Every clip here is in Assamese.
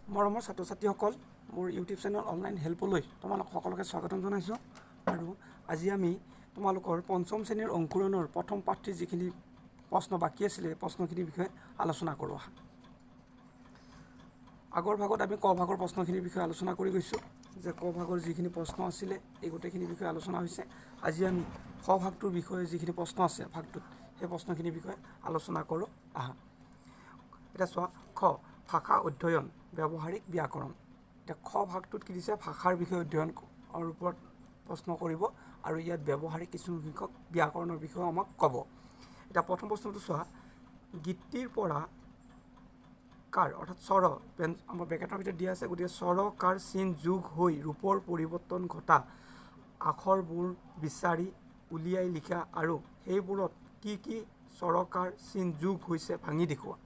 মৰমৰ ছাত্ৰ ছাত্ৰীসকল, মোৰ ইউটিউব চেনেল অনলাইন হেল্পলৈ তোমালোক সকলোকে স্বাগতম জনাইছোঁ। আৰু আজি আমি তোমালোকৰ পঞ্চম শ্ৰেণীৰ অংকুৰণৰ প্ৰথম পাঠটিৰ যিখিনি প্ৰশ্ন বাকী আছিলে, সেই প্ৰশ্নখিনিৰ বিষয়ে আলোচনা কৰোঁ আহা। আগৰ ভাগত আমি ক ভাগৰ প্ৰশ্নখিনিৰ বিষয়ে আলোচনা কৰি গৈছোঁ যে ক ভাগৰ যিখিনি প্ৰশ্ন আছিলে এই গোটেইখিনিৰ বিষয়ে আলোচনা হৈছে। আজি আমি খ ভাগটোৰ বিষয়ে যিখিনি প্ৰশ্ন আছে ভাগটোত, সেই প্ৰশ্নখিনিৰ বিষয়ে আলোচনা কৰোঁ আহা। এতিয়া চোৱা, খ ভাষা অধ্যয়ন ব্যৱহাৰিক ব্যাকৰণ। এতিয়া খ ভাগটোত কি দিছে, ভাষাৰ বিষয়ে অধ্যয়নৰ ওপৰত প্ৰশ্ন কৰিব আৰু ইয়াত ব্যৱহাৰিক কিছু সংখ্যক ব্যাকৰণৰ বিষয়েও আমাক ক'ব। এতিয়া প্ৰথম প্ৰশ্নটো চোৱা, গীতটিৰ পৰা কাৰ অৰ্থাৎ স্বৰ, আমাৰ ব্ৰেকেটৰ ভিতৰত দিয়া আছে, গতিকে স্বৰ কাৰ চিন যোগ হৈ ৰূপৰ পৰিৱৰ্তন ঘটা আখৰবোৰ বিচাৰি উলিয়াই লিখা আৰু সেইবোৰত কি কি স্বৰকাৰ চিন যোগ হৈছে ভাঙি দেখুওৱা।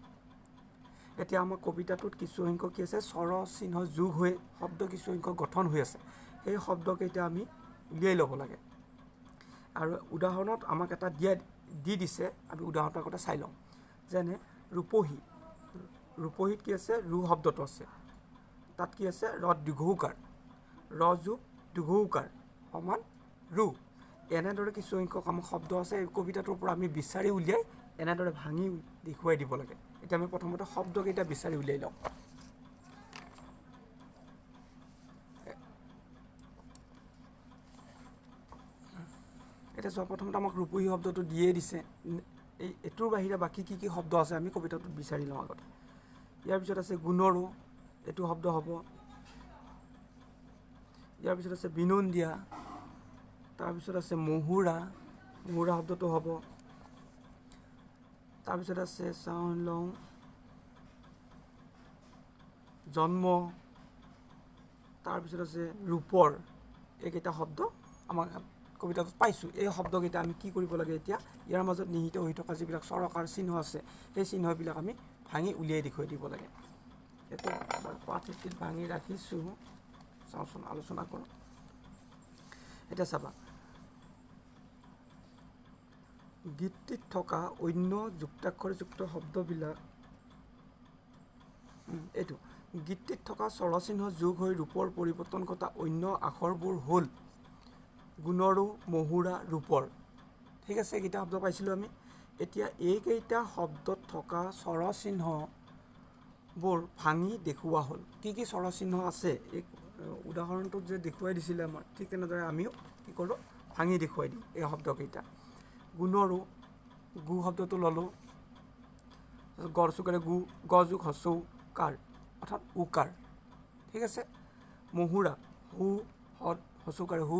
এতিয়া আমাৰ কবিতাটোত কিছু সংখ্যক কি আছে, স্বৰ চিহ্ন যোগ হৈ শব্দ কিছু সংখ্যক গঠন হৈ আছে, সেই শব্দকেইটা আমি উলিয়াই ল'ব লাগে। আৰু উদাহৰণত আমাক এটা দি দিছে, আমি উদাহৰণটো আগতে চাই লওঁ। যেনে ৰূপহী, ৰূপহীত কি আছে, ৰু শব্দটো আছে, তাত কি আছে, ৰ দীৰ্ঘউকাৰ, ৰ যোগ দীৰ্ঘউকাৰ সমান ৰু। এনেদৰে কিছু সংখ্যক আমাক শব্দ আছে, এই কবিতাটোৰ পৰা আমি বিচাৰি উলিয়াই এনেদৰে ভাঙি দেখুৱাই দিব লাগে। এতিয়া আমি প্ৰথমতে শব্দকেইটা বিচাৰি উলিয়াই লওঁ। এতিয়া চোৱা, প্ৰথমতে আমাক ৰূপহী শব্দটো দিয়ে দিছে, এই এইটোৰ বাহিৰে বাকী কি কি শব্দ আছে আমি কবিতাটোত বিচাৰি লওঁ আগতে। ইয়াৰ পিছত আছে গুণৰো, এইটো শব্দ হ'ব। ইয়াৰ পিছত আছে বিনন্দিয়া, তাৰপিছত আছে মহুৰা, মহুৰা শব্দটো হ'ব। তাৰপিছত আছে চাওঁ লওঁ জন্ম, তাৰপিছত আছে ৰূপৰ। এইকেইটা শব্দ আমাক কবিতাটোত পাইছোঁ। এই শব্দকেইটা আমি কি কৰিব লাগে, এতিয়া ইয়াৰ মাজত নিহিত হৈ থকা যিবিলাক চৰকাৰ চিহ্ন আছে সেই চিহ্নবিলাক আমি ভাঙি উলিয়াই দেখুৱাই দিব লাগে। এইটো পাঠটিত ভাঙি ৰাখিছোঁ, চাওঁচোন আলোচনা কৰোঁ। এতিয়া চাবা, গীতটিত থকা অন্য যুক্তাক্ষৰযুক্ত শব্দবিলাক, এইটো গীতটিত থকা স্বৰচিহ্ন যোগ হৈ ৰূপৰ পৰিৱৰ্তন ঘটা অন্য আখৰবোৰ হ'ল গুণৰো, মহুৰা, ৰূপৰ। ঠিক আছে, এইকেইটা শব্দ পাইছিলোঁ আমি। এতিয়া এইকেইটা শব্দত থকা স্বৰচিহ্নবোৰ ভাঙি দেখুওৱা হ'ল। কি কি স্বৰচিহ্ন আছে এই উদাহৰণটোত যে দেখুৱাই দিছিলে আমাৰ, ঠিক তেনেদৰে আমিও কি কৰোঁ, ভাঙি দেখুৱাই দিওঁ এই শব্দকেইটা। গুণৰো, গু শব্দটো ল'লোঁ, গড় চুকাৰে গু, গ যোগ হচৌ কাৰ অৰ্থাৎ উকাৰ। ঠিক আছে, মহুৰা, হু হচৌকাৰে হু,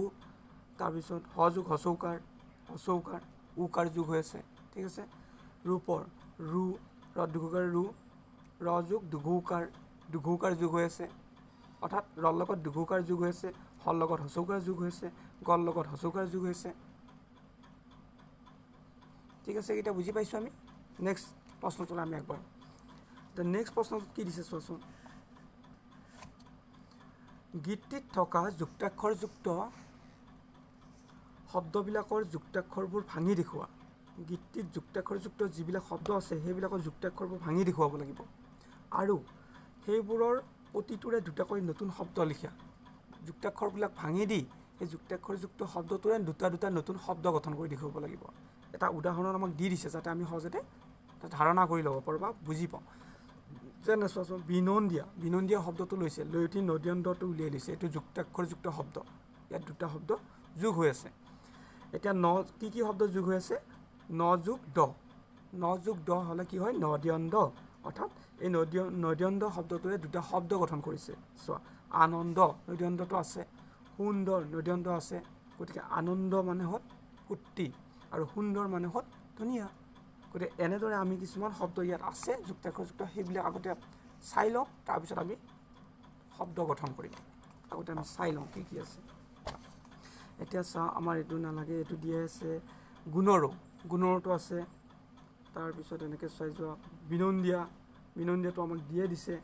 তাৰপিছত হ যোগ হচৌকাৰ, হচৌকাৰ উকাৰ যোগ হৈ আছে। ঠিক আছে, ৰূপৰ, ৰু ৰ দুঘুকাৰ ৰু, ৰ যোগ দুঘুকাৰ, দুঘুকাৰ যোগ হৈ আছে, অৰ্থাৎ ৰৰ লগত দুঘুকাৰ যোগ হৈ আছে, হৰ লগত হচৌকাৰ যোগ হৈছে, গৰ লগত হচৌকাৰ যোগ হৈছে। ঠিক আছে, এইকেইটা বুজি পাইছোঁ আমি। নেক্সট প্ৰশ্নটোলৈ আমি আগবাঢ়োঁ। এতিয়া নেক্সট প্ৰশ্নটোত কি দিছে চোৱাচোন, গীতটিত থকা যুক্তাক্ষৰযুক্ত শব্দবিলাকৰ যুক্তাক্ষৰবোৰ ভাঙি দেখুওৱা। গীতটিত যুক্তাক্ষৰযুক্ত যিবিলাক শব্দ আছে সেইবিলাকৰ যুক্তাক্ষৰবোৰ ভাঙি দেখুৱাব লাগিব আৰু সেইবোৰৰ প্ৰতিটোৰে দুটাকৈ নতুন শব্দ লিখা। যুক্তাক্ষৰবিলাক ভাঙি দি সেই যুক্তাক্ষৰযুক্ত শব্দটোৰে দুটা দুটা নতুন শব্দ গঠন কৰি দেখুৱাব লাগিব। এটা উদাহৰণ আমাক দি দিছে যাতে আমি সহজতে ধাৰণা কৰি ল'ব পাৰোঁ বা বুজি পাওঁ। যেনে চোৱাচোন, বিনন্দিয়া, বিনন্দিয়া শব্দটো লৈছে, লৈ উঠি নদীয়ন্দটো উলিয়াই লৈছে, এইটো যুক্তাক্ষৰযুক্ত শব্দ, ইয়াত দুটা শব্দ যোগ হৈ আছে। এতিয়া ন কি কি শব্দ যোগ হৈ আছে, ন যোগ দ, ন যোগ দ হ'লে কি হয়, নদীয়ন্দ, অৰ্থাৎ এই নদীয়ন্দ শব্দটোৰে দুটা শব্দ গঠন কৰিছে। চোৱা, আনন্দ নদীয়ন্দটো আছে, সুন্দৰ নদীয়ন্দ আছে, গতিকে আনন্দ মানে হ'ল ফূৰ্তি আৰু সুন্দৰ মানে হ'ল ধুনীয়া। গতিকে এনেদৰে আমি কিছুমান শব্দ ইয়াত আছে যুক্তাক্ষৰযুক্ত, সেইবিলাক আগতে চাই লওঁ, তাৰপিছত আমি শব্দ গঠন কৰিম। আগতে আমি চাই লওঁ কি কি আছে। এতিয়া চাওঁ, আমাৰ এইটো নালাগে, এইটো দিয়া আছে গুণৰো, গুণৰটো আছে। তাৰপিছত এনেকৈ চাই যোৱা, বিনন্দিয়া, বিনন্দিয়াটো আমাক দিয়ে দিছে।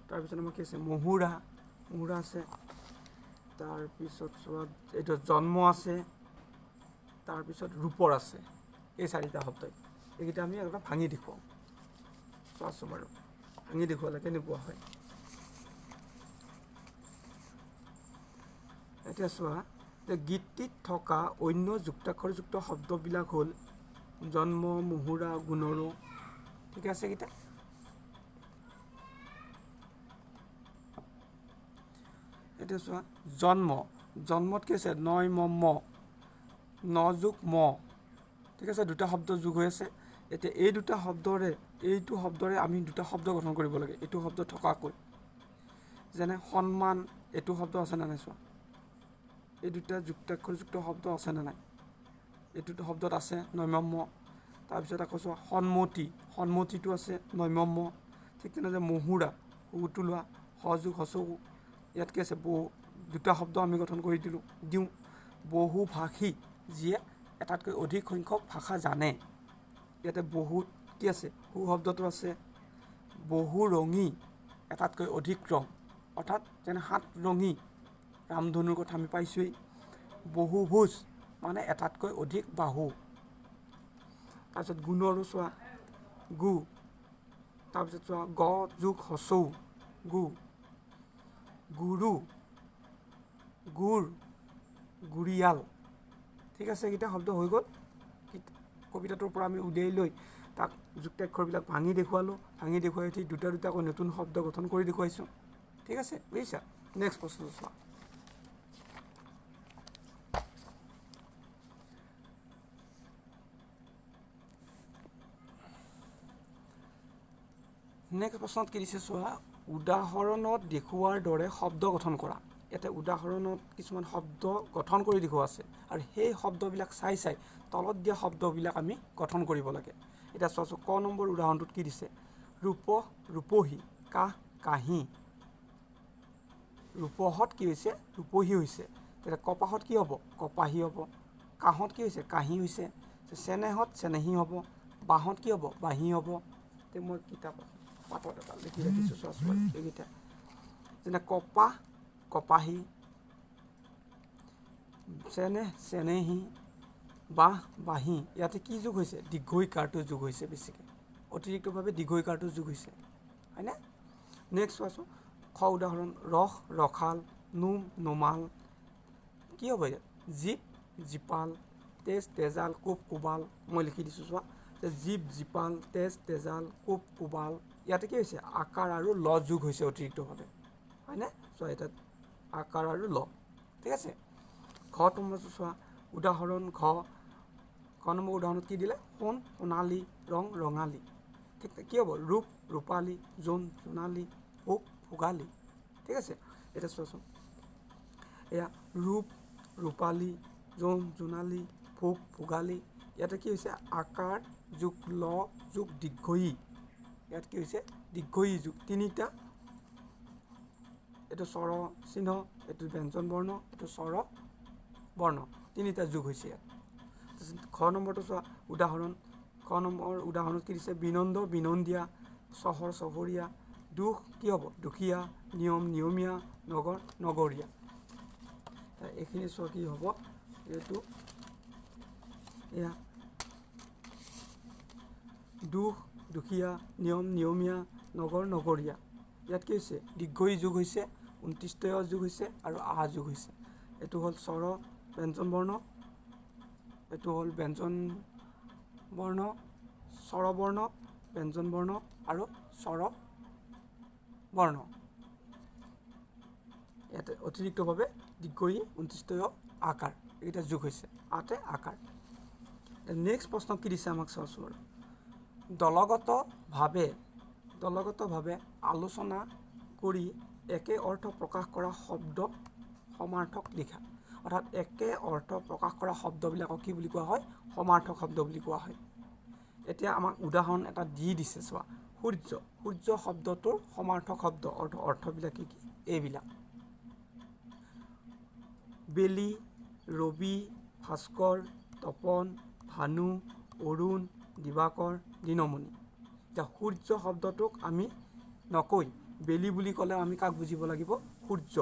তাৰপিছত আমাক কি আছে, মহুৰা, মহুৰা আছে। তাৰপিছত চোৱা, এইটো জন্ম আছে, তাৰপিছত ৰূপৰ আছে। এই চাৰিটা শব্দই, এইকেইটা আমি আগতে ভাঙি দেখুৱাওঁ। চোৱাচোন বাৰু ভাঙি দেখুৱালে কেনেকুৱা হয়। এতিয়া চোৱা যে গীতটিত থকা অন্য যুক্তাক্ষৰযুক্ত শব্দবিলাক হ'ল জন্ম, মুহুৰা, গুণৰো। ঠিক আছে এইকেইটা। এতিয়া চোৱা জন্ম, জন্মত কি আছে? নয় ম ম, ন যোগ ম। ঠিক আছে, দুটা শব্দ যোগ হৈ আছে। এতিয়া এই দুটা শব্দৰে, এইটো শব্দৰে আমি দুটা শব্দ গঠন কৰিব লাগে, এইটো শব্দ থকাকৈ। যেনে সন্মান, এইটো শব্দ আছে নে নাই চোৱা, এই দুটা যুক্তাক্ষৰযুক্ত শব্দ আছে নে নাই? এইটো শব্দত আছে নম্য। তাৰপিছত আকৌ চোৱা সন্মতি, সন্মতিটো আছে নম্য। ঠিক তেনেদৰে মহুৰা, হুটো লোৱা, সযোগ হচৌ, ইয়াত কি আছে? বহু, দুটা শব্দ আমি গঠন কৰি দিওঁ। বহুভাষী, যিয়ে এটাতকৈ অধিক সংখ্যক ভাষা জানে। ইয়াতে বহুত কি আছে? হু শব্দটো আছে। বহু ৰঙী, এটাতকৈ অধিক ৰং, অৰ্থাৎ যেনে সাত ৰঙী ৰামধনুৰ কথা আমি পাইছোঁৱেই। বহুভুজ মানে এটাতকৈ অধিক বাহু। তাৰপিছত গুণৰো চোৱা গু, তাৰপিছত চোৱা গ যোগ হচৌ গু, গুৰু, গুৰ, গুৰিয়াল। ঠিক আছে, এইকেইটা শব্দ হৈ গ'ল। কবিতাটোৰ পৰা আমি উলিয়াই লৈ তাক যুক্তাক্ষৰবিলাক ভাঙি দেখুৱালোঁ, ভাঙি দেখুৱাই উঠি দুটা দুটাকৈ নতুন শব্দ গঠন কৰি দেখুৱাইছোঁ। ঠিক আছে, বুজিছা? নেক্সট প্ৰশ্নটো চোৱা। নেক্সট প্ৰশ্নত কি দিছে চোৱা, উদাহৰণত দেখুওৱাৰ দৰে শব্দ গঠন কৰা। ইয়াতে উদাহৰণত কিছুমান শব্দ গঠন কৰি দেখুওৱা আছে আৰু সেই শব্দবিলাক চাই চাই তলত দিয়া শব্দবিলাক আমি গঠন কৰিব লাগে। এতিয়া চোৱাচোন ক নম্বৰ উদাহৰণটোত কি দিছে, ৰূপ ৰূপহী, কাহ কাঁহী। ৰূপহত কি হৈছে? ৰূপহী হৈছে। তেতিয়া কপাহত কি হ'ব? কপাহী হ'ব। কাঁহত কি হৈছে? কাঁহী হৈছে। চেনেহত চেনেহী হ'ব। বাঁহত কি হ'ব? বাঁহী হ'ব। মই কিতাপ পাতত এটা লিখি ৰাখিছোঁ, চোৱাচোন এইকেইটা, যেনে কপাহ কপাহী, চেনেহ চেনেহী, বাঁহ বাঁহী। ইয়াতে কি যোগ হৈছে? দীৰ্ঘইকাৰটো যোগ হৈছে, বেছিকৈ অতিৰিক্তভাৱে দীৰ্ঘইকাৰটো যোগ হৈছে, হয়নে? নেক্সট চোৱাচোন খ উদাহৰণ, ৰস ৰসাল, নোম নোমাল। কি হ'ব ইয়াত? জীপ জীপাল, তেজ তেজাল, কোব কোবাল। মই লিখি দিছোঁ চোৱা, জীপ জীপাল, তেজ তেজাল, কোব কোবাল। ইয়াতে কি হৈছে? আকাৰ আৰু ল যোগ হৈছে অতিৰিক্তভাৱে, হয়নে? চোৱা ইয়াত আকাৰ আৰু ল। ঠিক আছে, ঘ নম্বৰটো চোৱা উদাহৰণ, ঘ ঘ নম্বৰ উদাহৰণত কি দিলে? সোণ সোণালী, ৰং ৰঙালী। ঠিক কি হ'ব? ৰূপ ৰূপালী, জোন জোনালী, ভোগ ভোগালী। ঠিক আছে, এতিয়া চোৱাচোন এয়া ৰূপ ৰূপালী, জোন জোনালী, ভোগ ভোগালী। ইয়াতে কি হৈছে? আকাৰ যোগ ল যোগ দীৰ্ঘ ই। ইয়াত কি হৈছে? দীৰ্ঘ ই যোগ তিনিটা, এইটো স্বৰ চিহ্ন, এইটো ব্যঞ্জন বৰ্ণ, এইটো স্বৰ বৰ্ণ, তিনিটা যোগ হৈছে ইয়াত। খ নম্বৰটো চোৱা উদাহৰণ, খ নম্বৰ উদাহৰণত কি দিছে? বিনন্দ বিনন্দীয়া, চহৰ চহৰীয়া, দুখ কি হ'ব? দুখীয়া, নিয়ম নিয়মীয়া, নগৰ নগৰীয়া। এইখিনি চোৱা কি হ'ব? এইটো এয়া দুখ দুখীয়া, নিয়ম নিয়মীয়া, নগৰ নগৰীয়া। ইয়াত কি হৈছে? দীৰ্ঘ ই যোগ হৈছে, ঊনত্ৰিছতয় যোগ হৈছে আৰু আ যোগ হৈছে। এইটো হ'ল স্বৰ ব্যঞ্জন বৰ্ণ, এইটো হ'ল ব্যঞ্জন বৰ্ণ, স্বৰবৰ্ণ, ব্যঞ্জন বৰ্ণ আৰু স্বৰ বৰ্ণ। ইয়াতে অতিৰিক্তভাৱে দীৰ্ঘ ই, ঊনত্ৰিছতয়, আকাৰ এইকেইটা যোগ হৈছে, আতে আকাৰ। নেক্সট প্ৰশ্ন কি দিছে আমাক চোৱাচোন বাৰু। দলগতভাৱে আলোচনা কৰি একে অৰ্থ প্ৰকাশ কৰা শব্দ সমাৰ্থক লিখা। অৰ্থাৎ একে অৰ্থ প্ৰকাশ কৰা শব্দবিলাকক কি বুলি কোৱা হয়? সমাৰ্থক শব্দ বুলি কোৱা হয়। এতিয়া আমাক উদাহৰণ এটা দি দিছে চোৱা, সূৰ্য। সূৰ্য শব্দটোৰ সমাৰ্থক শব্দ অৰ্থবিলাক কি কি? এইবিলাক বেলি, ৰবি, ভাস্কৰ, তপন, ভানু, অৰুণ, দিবাকৰ, দিনমণি। এতিয়া সূৰ্য শব্দটোক আমি নকৈ বেলি বুলি ক'লেও আমি কাক বুজিব লাগিব? সূৰ্য।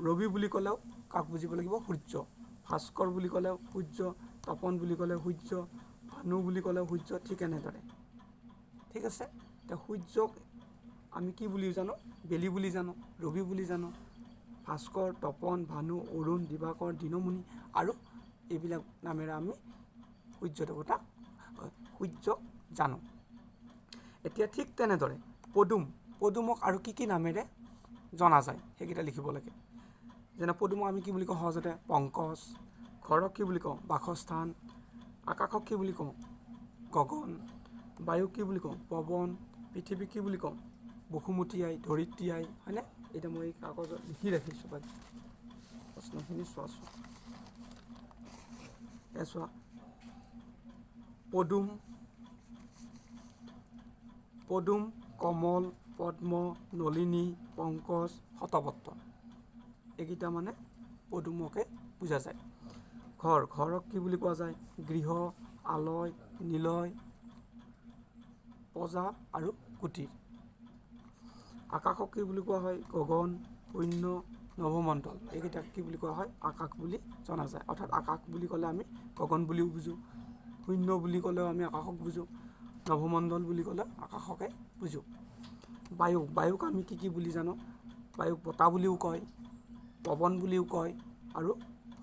ৰবি বুলি ক'লেও কাক বুজিব লাগিব? সূৰ্য। ভাস্কৰ বুলি ক'লেও সূৰ্য, তপন বুলি ক'লেও সূৰ্য, ভানু বুলি ক'লেও সূৰ্য, ঠিক এনেদৰে। ঠিক আছে, এতিয়া সূৰ্যক আমি কি বুলি জানো? বেলি বুলি জানো, ৰবি বুলি জানো, ভাস্কৰ, তপন, ভানু, অৰুণ, দিবাকৰ, দিনমণি আৰু এইবিলাক নামেৰে আমি সূৰ্য দেৱতাক, সূৰ্যক জানো। এতিয়া ঠিক তেনেদৰে পদুম, পদুমক আৰু কি কি নামেৰে জনা যায় সেইকেইটা লিখিব লাগে। যেনে পদুমক আমি কি বুলি কওঁ সহজতে? পংকজ। ঘৰক কি বুলি কওঁ? বাসস্থান। আকাশক কি বুলি কওঁ? গগন। বায়ুক কি বুলি কওঁ? পৱন। পৃথিৱীক কি বুলি কওঁ? বসুমতী আই, ধৰিত্ৰী আই, হয়নে? এতিয়া মই এই কাগজত লিখি ৰাখিছোঁ বাৰু প্ৰশ্নখিনি চোৱাচোন। এয়া চোৱা, পদুম, পদুম, কমল, পদ্ম, নলিনী, পংকজ, শতপত্ৰ, এইকেইটা মানে পদুমকে বুজা যায়। ঘৰ, ঘৰক কি বুলি কোৱা যায়? গৃহ, আলয়, নিলয়, পজা আৰু কুটিৰ। আকাশক কি বুলি কোৱা হয়? গগন, শূন্য, নভমণ্ডল, এইকেইটাক কি বুলি কোৱা হয়? আকাশ বুলি জনা যায়। অৰ্থাৎ আকাশ বুলি ক'লে আমি গগন বুলিও বুজোঁ, শূন্য বুলি ক'লেও আমি আকাশক বুজোঁ, নভমণ্ডল বুলি ক'লে আকাশকে বুজোঁ। বায়ু, বায়ুক আমি কি কি বুলি জানো? বায়ুক বতাহ বুলিও কয়, পৱন বুলিও কয় আৰু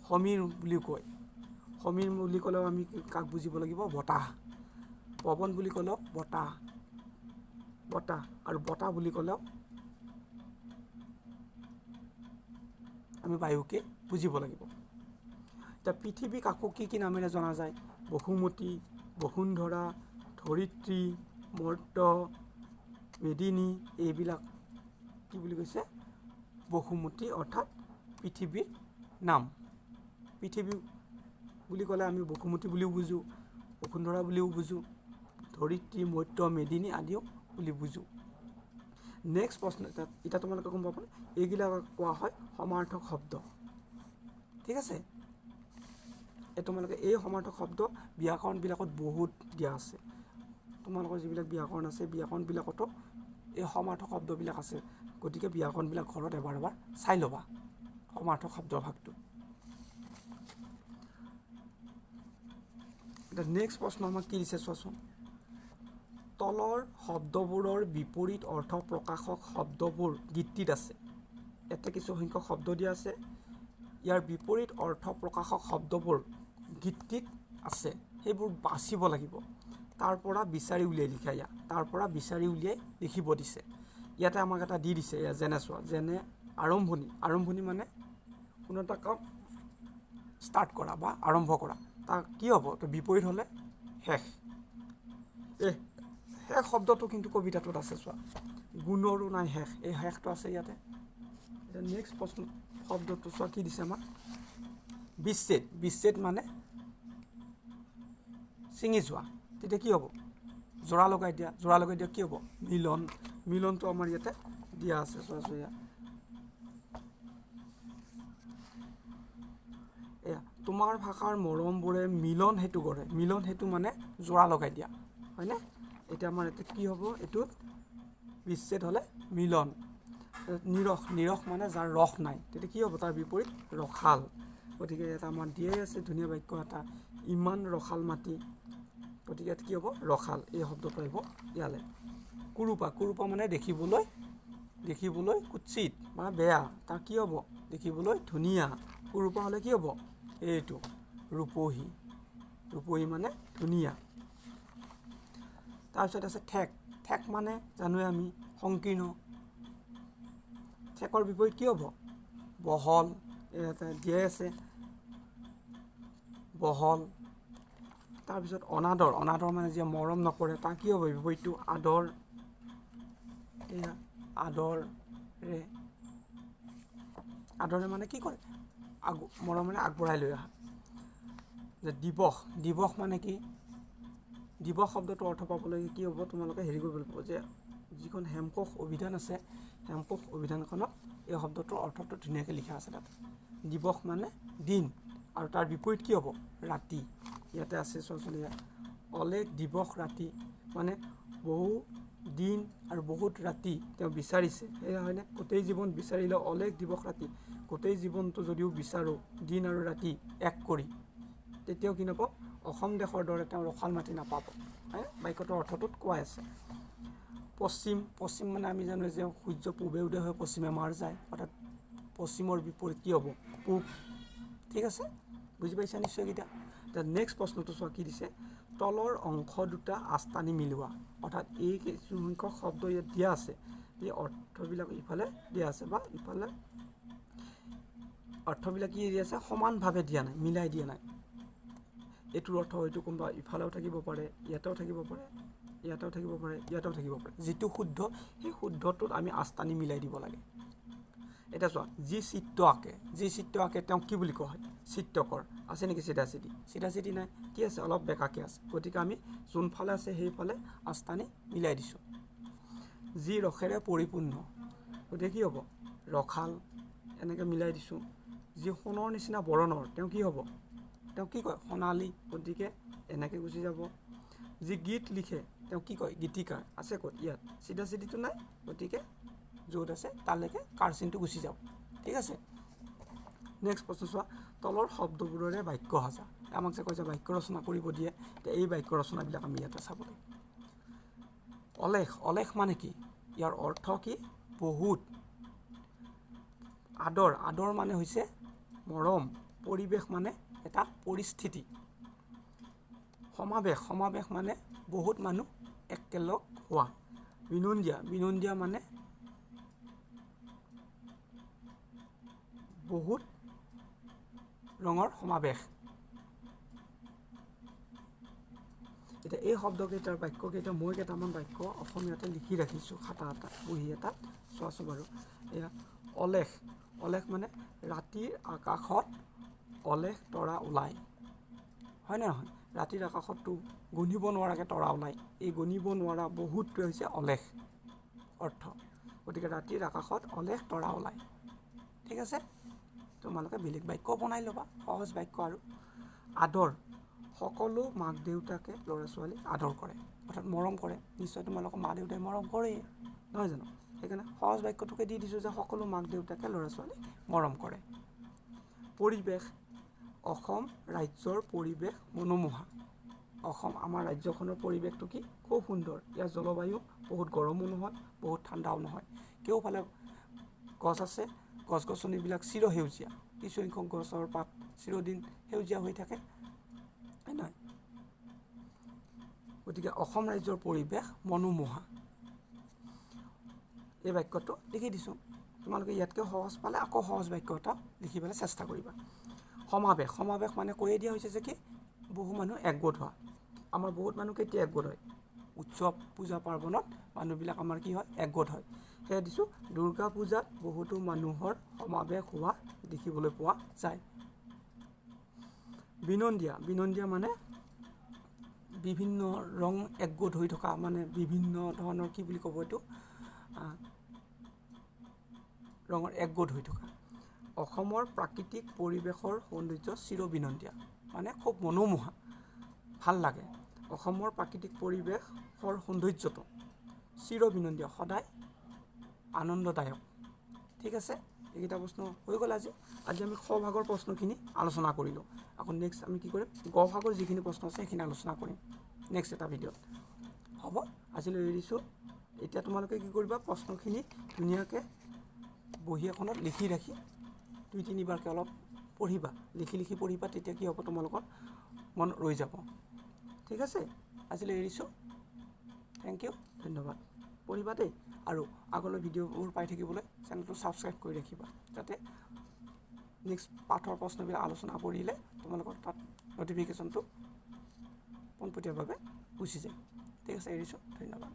সমীৰ বুলিও কয়। সমীৰ বুলি ক'লেও আমি কাক বুজিব লাগিব? বতাহ। পৱন বুলি ক'লেও বতাহ, বতাহ আৰু বতাহ বুলি ক'লেও আমি বায়ুকে বুজিব লাগিব। এতিয়া পৃথিৱীক আকৌ কি কি নামেৰে জনা যায়? বসুমতী, বসুন্ধৰা, ধৰিত্ৰী, মৰ্ত্য, মেদিনী, এইবিলাক কি বুলি কৈছে? বসুমতী অৰ্থাৎ পৃথিৱীৰ নাম। পৃথিৱী বুলি ক'লে আমি বসুমতী বুলিও বুজোঁ, বসুন্ধৰা বুলিও বুজোঁ, ধৰিত্ৰী, মৰ্ত্য, মেদিনী আদিও বুলি বুজোঁ। নেক্সট প্ৰশ্ন, এতিয়া তোমালোকে গম পাবনে? এইবিলাক কোৱা হয় সমাৰ্থক শব্দ। ঠিক আছে, এই তোমালোকে এই সমাৰ্থক শব্দ ব্যাকৰণবিলাকত বহুত দিয়া আছে। তোমালোকৰ যিবিলাক ব্যাকৰণ আছে, ব্যাকৰণবিলাকতো এই সমাৰ্থক শব্দবিলাক আছে। গতিকে ব্যাকৰণবিলাক ঘৰত এবাৰ এবাৰ চাই ল'বা সমাৰ্থক শব্দৰ ভাগটো। এতিয়া নেক্সট প্ৰশ্ন আমাক কি দিছে চোৱাচোন। তলৰ শব্দবোৰৰ বিপৰীত অৰ্থ প্ৰকাশক শব্দবোৰ গীতটিত আছে। ইয়াতে কিছু সংখ্যক শব্দ দিয়া আছে, ইয়াৰ বিপৰীত অৰ্থ প্ৰকাশক শব্দবোৰ গীতটিত আছে, সেইবোৰ বাচিব লাগিব। তাৰ পৰা বিচাৰি উলিয়াই লিখা, ইয়াত তাৰ পৰা বিচাৰি উলিয়াই লিখিব দিছে। ইয়াতে আমাক এটা দি দিছে, এয়া যেনে চোৱা, যেনে আৰম্ভণি, আৰম্ভণি মানে কোনো এটা কাম ষ্টাৰ্ট কৰা বা আৰম্ভ কৰা, তাৰ কি হ'ব? তো বিপৰীত হ'লে শেষ। এই শেষ শব্দটো কিন্তু কবিতাটোত আছে চোৱা, গুণৰো নাই শেষ, এই শেষটো আছে ইয়াতে। এতিয়া নেক্সট প্ৰশ্ন শব্দটো চোৱা কি দিছে আমাক? বিচ্ছেদ, বিচ্ছেদ মানে ছিঙি যোৱা, তেতিয়া কি হ'ব? জোৰা লগাই দিয়া, জোৰা লগাই দিয়া কি হ'ব? মিলন, মিলনটো আমাৰ ইয়াতে দিয়া আছে চোৱা ইয়াত। এয়া তোমাৰ ভাষাৰ মৰমবোৰে মিলন সেইটো কৰে, মিলন সেইটো মানে জোৰা লগাই দিয়া, হয়নে? এতিয়া আমাৰ ইয়াতে কি হ'ব? এইটোত বিচ্ছেদ হ'লে মিলন। নিৰস, নিৰস মানে যাৰ ৰস নাই, তেতিয়া কি হ'ব? তাৰ বিপৰীত ৰসাল। গতিকে ইয়াত আমাৰ দিয়াই আছে ধুনীয়া বাক্য এটা, ইমান ৰসাল মাটি, গতিকে ইয়াত কি হ'ব? ৰসাল, এই শব্দটো আহিব ইয়ালৈ। কুৰূপা, কুৰূপা মানে দেখিবলৈ, দেখিবলৈ কুৎসিত বা বেয়া, তাৰ কি হ'ব? দেখিবলৈ ধুনীয়া। কুৰূপা হ'লে কি হ'ব? এইটো ৰূপহী, ৰূপহী মানে ধুনীয়া। তাৰপিছত আছে ঠেক, ঠেক মানে জানোৱে আমি সংকীৰ্ণ। ঠেকৰ বিপৰীত কি হ'ব? বহল, ইয়াতে দিয়াই আছে বহল। তাৰপিছত অনাদৰ, অনাদৰ মানে যিয়ে মৰম নকৰে, তাৰ কি হ'ব বিপৰীতটো? আদৰ, এয়া আদৰে, আদৰে মানে কি কৰে? মৰমেৰে আগবঢ়াই লৈ অহা। যে দিৱস, দিৱস মানে কি? দিৱস শব্দটোৰ অৰ্থ পাবলৈ কি হ'ব? তোমালোকে হেৰি কৰিব লাগিব যে যিখন হেমকোষ অভিধান আছে, হেমকোষ অভিধানখনত এই শব্দটোৰ অৰ্থটো ধুনীয়াকৈ লিখা আছে তাত। দিৱস মানে দিন আৰু তাৰ বিপৰীত কি হ'ব? ৰাতি। ইয়াতে আছে চোৱাচোন, ইয়াত অলেখ দিৱস ৰাতি মানে বহু দিন আৰু বহুত ৰাতি তেওঁ বিচাৰিছে, সেয়া হয়নে? গোটেই জীৱন বিচাৰিলে অলেখ দিৱস ৰাতি, গোটেই জীৱনটো যদিও বিচাৰোঁ দিন আৰু ৰাতি এক কৰি, তেতিয়াও কি নাপাওঁ? অসম দেশৰ দৰে তেওঁ ৰসাল মাটি নাপাব, হয়নে? বাক্যটোৰ অৰ্থটোত কোৱাই আছে। পশ্চিম, পশ্চিম মানে আমি জানো যে সূৰ্য পূবে উদয় হৈ পশ্চিমে মাৰ যায়, অৰ্থাৎ পশ্চিমৰ বিপৰীত কি হ'ব? পূব। ঠিক আছে, বুজি পাইছা নিশ্চয় কেইটা। এতিয়া নেক্সট প্ৰশ্নটো চোৱা কি দিছে, তলৰ অংশ দুটা আস্তানি মিলোৱা। অৰ্থাৎ এই কিছুসংখ্যক শব্দ ইয়াত দিয়া আছে, এই অৰ্থবিলাক ইফালে দিয়া আছে বা ইফালে অৰ্থবিলাক কি দিয়া আছে, সমানভাৱে দিয়া নাই, মিলাই দিয়া নাই। এইটোৰ অৰ্থ হয়তো কোনোবা ইফালেও থাকিব পাৰে, ইয়াতেও থাকিব পাৰে, ইয়াতেও থাকিব পাৰে, ইয়াতেও থাকিব পাৰে। যিটো শুদ্ধ সেই শুদ্ধটোত আমি আস্তানি মিলাই দিব লাগে। এতিয়া চোৱা, যি চিত্ৰ আঁকে, যি চিত্ৰ আঁকে তেওঁক কি বুলি কোৱা হয়? চিত্ৰকৰ। আছে নেকি চিধা চিধি? চিধা চিধি নাই, কি আছে? অলপ বেঁকাকৈ আছে। গতিকে আমি যোনফালে আছে সেইফালে আস্তানি মিলাই দিছোঁ। যি ৰসেৰে পৰিপূৰ্ণ, গতিকে কি হ'ব? ৰসাল, এনেকৈ মিলাই দিছোঁ। যি সোণৰ নিচিনা বৰণৰ, তেওঁ কি হ'ব? তেওঁ কি কয়? সোণালী, গতিকে এনেকৈ গুচি যাব। যি গীত লিখে তেওঁ কি কয়? গীতিকাৰ। আছে ক'ত? ইয়াত। চিধা চিধিটো নাই, গতিকে য'ত আছে তালৈকে কাৰ চিনটো গুচি যাব। ঠিক আছে, নেক্সট প্ৰশ্ন চোৱা, তলৰ শব্দবোৰেৰে বাক্য সাজা। আমাক যে কয় যে বাক্য ৰচনা কৰিব দিয়ে, এতিয়া এই বাক্য ৰচনাবিলাক আমি ইয়াতে চাব লাগিব। অলেখ, অলেখ মানে কি? ইয়াৰ অৰ্থ কি? বহুত। আদৰ, আদৰ মানে হৈছে মৰম। পৰিৱেশ মানে এটা পৰিস্থিতি। সমাৱেশ, সমাৱেশ মানে বহুত মানুহ একেলগ হোৱা। বিনন্দীয়া, বিনন্দীয়া মানে বহুত ৰঙৰ সমাৱেশ। এতিয়া এই শব্দকেইটাৰ বাক্যকেইটা মই কেইটামান বাক্য অসমীয়াতে লিখি ৰাখিছোঁ খাতা এটাত, বহী এটাত। চোৱাচোন বাৰু, এয়া অলেখ, অলেখ মানে ৰাতিৰ আকাশত অলেখ তৰা ওলায়, হয় নে নহয়? ৰাতিৰ আকাশততো গণিব নোৱাৰাকৈ তৰা ওলায়। এই গণিব নোৱাৰা বহুতটোৱে হৈছে অলেখ অৰ্থ। গতিকে ৰাতিৰ আকাশত অলেখ তৰা ওলায়। ঠিক আছে, তোমালোকে বেলেগ বাক্য বনাই ল'বা, সহজ বাক্য। আৰু আদৰ, সকলো মাক দেউতাকে ল'ৰা ছোৱালীক আদৰ কৰে, অৰ্থাৎ মৰম কৰে। নিশ্চয় তোমালোকৰ মা দেউতাই মৰম কৰেই, নহয় জানো? সেইকাৰণে সহজ বাক্যটোকে দি দিছোঁ যে সকলো মাক দেউতাকে ল'ৰা ছোৱালীক মৰম কৰে। পৰিৱেশ, অসম ৰাজ্যৰ পৰিৱেশ মনোমোহা। অসম আমাৰ ৰাজ্যখনৰ পৰিৱেশটো কি? খুব সুন্দৰ। ইয়াৰ জলবায়ু বহুত গৰমো নহয়, বহুত ঠাণ্ডাও নহয়। কেওফালে গছ আছে, গছ গছনিবিলাক চিৰসেউজীয়া। কিছুসংখ্যক গছৰ পাত চিৰদিন সেউজীয়া হৈ থাকে, হয় নহয়? গতিকে অসম ৰাজ্যৰ পৰিৱেশ মনোমোহা। এই বাক্যটো লিখি দিছোঁ। তোমালোকে ইয়াতকৈ সহজ পালে আকৌ সহজ বাক্য এটা লিখিবলৈ চেষ্টা কৰিবা। সমাৱেশ, সমাৱেশ মানে কৈয়ে দিয়া হৈছে যে কি বহু মানুহ একগোট হোৱা। আমাৰ বহুত মানুহ কেতিয়া একগোট হয়? উৎসৱ পূজা পাৰ্বণত মানুহবিলাক আমাৰ কি হয়? একগোট হয়। সেয়া দিছোঁ, দুৰ্গা পূজাত বহুতো মানুহৰ সমাৱেশ হোৱা দেখিবলৈ পোৱা যায়। বিনন্দীয়া, বিনন্দীয়া মানে বিভিন্ন ৰং একগোট হৈ থকা, মানে বিভিন্ন ধৰণৰ কি বুলি ক'ব এইটো, ৰঙৰ একগোট হৈ থকা। অসমৰ প্ৰাকৃতিক পৰিৱেশৰ সৌন্দৰ্য চিৰবিনন্দীয়া, মানে খুব মনোমোহা, ভাল লাগে। অসমৰ প্ৰাকৃতিক পৰিৱেশৰ সৌন্দৰ্যটো চিৰবিনন্দীয়া, সদায় আনন্দদায়ক। ঠিক আছে, এইকেইটা প্ৰশ্ন হৈ গ'ল। আজি আজি আমি খ ভাগৰ প্ৰশ্নখিনি আলোচনা কৰিলোঁ। আকৌ নেক্সট আমি কি কৰিম? গ ভাগৰ যিখিনি প্ৰশ্ন আছে সেইখিনি আলোচনা কৰিম নেক্সট এটা ভিডিঅ'ত। হ'ব, আজিলৈ এৰিছোঁ। এতিয়া তোমালোকে কি কৰিবা, প্ৰশ্নখিনি ধুনীয়াকৈ বহী এখনত লিখি ৰাখি দুই তিনিবাৰকৈ অলপ পঢ়িবা, লিখি লিখি পঢ়িবা, তেতিয়া কি হ'ব, তোমালোকৰ মন ৰৈ যাব। ঠিক আছে, আজিলৈ এৰিছোঁ। Thank U, ধন্যবাদ। পঢ়িবা দেই, আৰু আগলৈ ভিডিঅ'বোৰ পাই থাকিবলৈ চেনেলটো ছাবস্ক্ৰাইব কৰি ৰাখিবা, যাতে নেক্সট পাঠৰ প্ৰশ্নবিলাক আলোচনা কৰিলে তোমালোকৰ তাত ন'টিফিকেশ্যনটো পোনপটীয়াভাৱে গুচি যায়। ঠিক আছে, এৰিছোঁ, ধন্যবাদ।